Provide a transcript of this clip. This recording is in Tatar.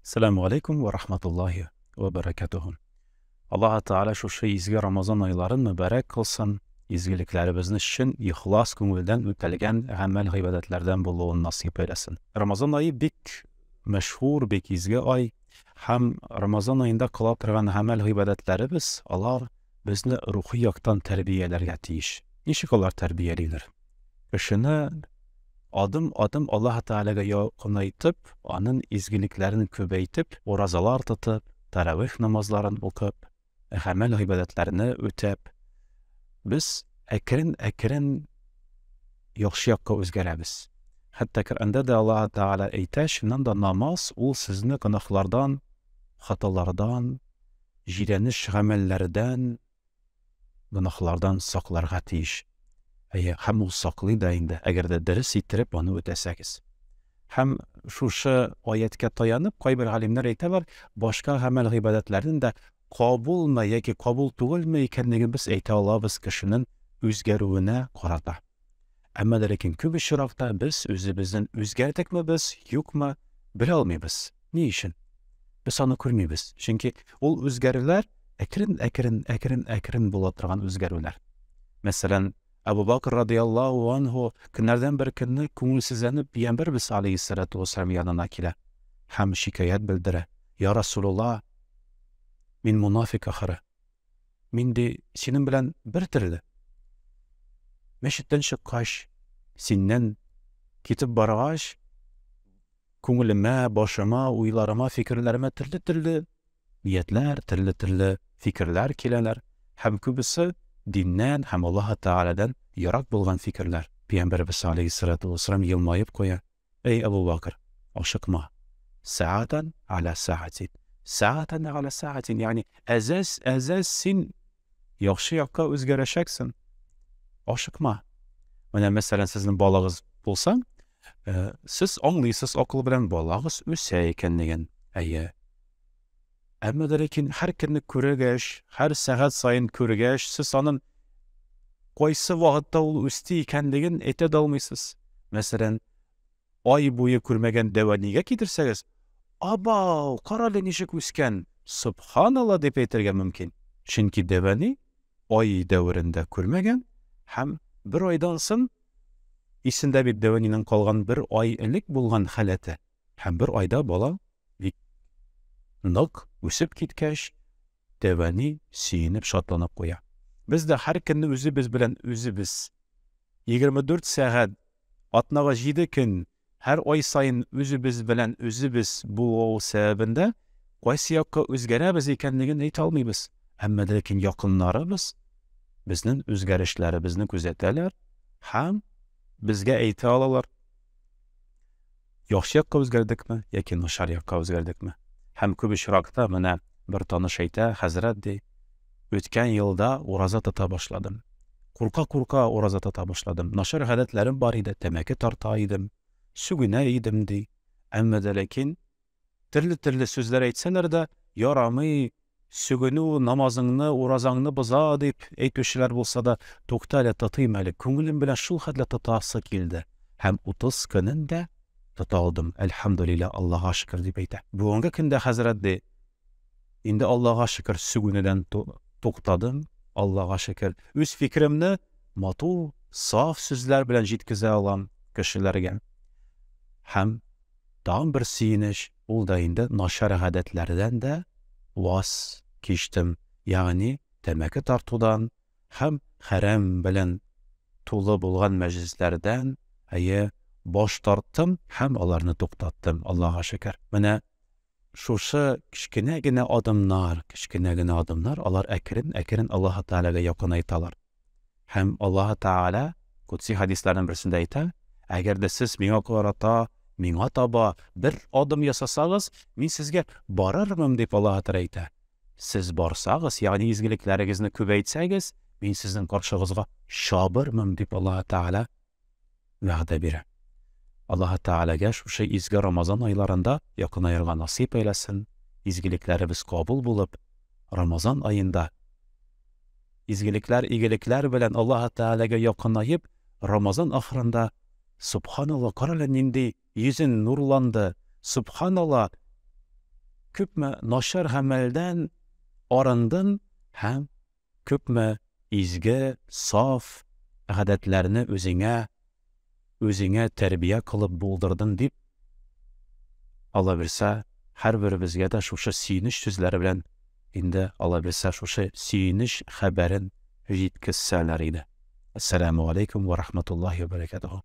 Сәламү алейкум вә рахматуллаһи вә бәрәкәтүһү. Аллаһ Тәгалә шушы изге Рамазан айларын мөбарәк кылсын, изгелекләребезне чын ихлас күңелдән үтәлгән гамәл-гыйбадәтләрдән булуын насыйп әйләсен. Рамазан ае бик мәшһүр, бик изге ай. Һәм Рамазан аенда кыла торган гамәл-гыйбадәтләребез, алар безне рухи яктан тәрбияләргә тиеш. Ничек алар тәрбиялиләр? Кешене адым-адым Аллаһ Тәгаләгә якынайтып, аның изгелекләрен күбәйтеп, уразалар тотып, тәравих намазларын укып, гамәл-гыйбадәтләрне үтәп, без әкрен-әкрен яхшы якка үзгәрәбез. Хәтта Коръәндә дә Аллаһ Тәгалә әйтә, чыннан да намаз ул сезне гөнаһлардан, хаталардан, җирәнеш гамәлләрдән гөнаһлардан сакларга тиеш. Әйе, һәм ул саклый да инде, әгәр дә дөрес иттереп аны үтәсәгез. Һәм шушы аятькә таянып, кайбер галимнәр әйтәләр, башка гамәл-гыйбадәтләрнең дә кабулмы яки кабул түгелме икәнлеген без әйтә алабыз кешенең үзгәрүенә карата. Әмма дә ләкин күп очракта без үзебезнең үзгәрдекме без, юкмы, белә алмыйбыз. Ни өчен? Без аны күрмибез. Чөнки ул үзгәрүләр әкрен-әкрен, әкрен-әкрен була торган үзгәрүләр. Мәсәлән, Әбу Бакр радияллаһу анһу көннәрдән бер көнне күңелсезләнеп Пәйгамбәрбез алейһиссалату вассалам янына килә һәм шикаять белдерә. Я Расулулла, мин мунафик ахыры. Мин ди, синең белән бер төрле. Мәчеттән чыккач, синнән китеп баргач, күңелемә, башыма, уйларыма, фикерләремә төрле-төрле ниятләр, төрле-төрле фикерләр киләләр һәм күбесе диннән һәм Аллаһ Тәгаләдән ерак булган фикерләр. Пәйгамбәребез алейһиссалату вассалам елмаеп куя. Әй Әбу Бакр, ашыкма. Сәгатән аля сәгатин. Сәгатән аля сәгатин, ягъни әзәс, әзәс син яхшы якка үзгәрәчәксең. Ашыкма. Менә мәсәлән, сезнең балагыз булса, э, сез аңлыйсыз акыл белән балагыз үсә икәнлеген. Әйе. Әмма дә ләкин һәр көнне күргәч, һәр сәгать саен күргәч, сез аның кайсы вакытта ул үсте икәнлеген әйтә дә алмыйсыз. Мәсәлән, ай буе күрмәгән дәвәнигә китерсәгез, абау, карале ничек үскән, субханалла дип әйтергә мөмкин. Чөнки дәвәни ай дәверендә күрмәгән һәм бер айдан соң исендә бит дәвәнинең калган бер ай элек булган халәте. Һәм бер айда бала бик нык үсеп киткәч, дәвәни сөенеп, шатланып куя. Без дә һәр көнне үзебез белән үзебез 24 сәгать, атнага 7 көн, һәр ай саен үзебез белән үзебез булу сәбәбендә кайсы якка үзгәрәбез икәнлеген әйтә алмыйбыз. Әмма ләкин якыннарыбыз безнең үзгәрешләребезне күзәтәләр һәм безгә әйтә алалар. Яхшы якка үзгәрдекме яки начар якка үзгәрдекме? Һәм күп очракта менә бер таныш әйтә, хәзрәт ди, үткән елда ураза тота башладым. Курка-курка ураза тота башладым. Начар гадәтләрем бар иде, тәмәке тарта идем, сүгенә идем ди. Әмма дә ләкин Төрле-төрле сүзләр әйтсәләр дә, ярамый, сүгенү намазыңны, уразаңны боза дип әйтүчеләр булса да, тукта әле, тотыйм әле, күңелем белән шул хәтле тотасы килде һәм 30 көнен дә тота алдым, әлхәмдүлилләһ, Аллага шөкер, дип әйтә. Бүгенге көндә хәзрәт ди, инде Аллага шөкер, сүгенүдән туктадым, Аллага шөкер, үз фикеремне матур, саф сүзләр белән җиткезә алам кешеләргә. Һәм Тагын бер сөенеч, ул да инде начар гадәтләрдән дә ваз кичтем, ягъни тәмәке тартудан һәм хәрам белән тулы булган мәҗлесләрдән, әйе, баш тарттым һәм аларны туктаттым, Аллага шөкер. Менә шушы кечкенә генә адымнар, кечкенә генә адымнар, алар әкрен-әкрен Аллаһы Тәгаләгә якынайталар. Һәм Аллаһы Тәгалә кудси хәдисләрнең берсендә әйтә, Әгәр дә сез миңа карата, миңа таба бер адым ясасагыз, мин сезгә барырмын, дип Аллаһы Тәгалә әйтә. Сез барсагыз, ягъни изгелекләрегезне күбәйтсәгез, мин сезнең каршыгызга чабырмын, дип Аллаһы Тәгалә вәгъдә бирә. Аллаһы Тәгаләгә шушы изге Рамазан айларында якынаерга насыйп әйләсен, изгелекләребез кабул булып, Рамазан аенда Изгелекләр, игелекләр белән Аллаһы Тәгаләгә якынаеп, Рамазан ахырында, Сөбханалла, карале нинди йөзен нурланды, Сөбханалла, Күпме начар гамәлдән арындың һәм күпме изге, саф гадәтләрне үзеңә үзеңә тәрбия кылып булдырдың дип, Алла бирсә, һәрберебезгә дә шушы сөенеч сүзләре белән инде Алла бирсә шушы сөенеч хәбәрен җиткезсәләр иде. Әссәламү алейкум вә рахматуллаһи вә бәрәкәтүһү.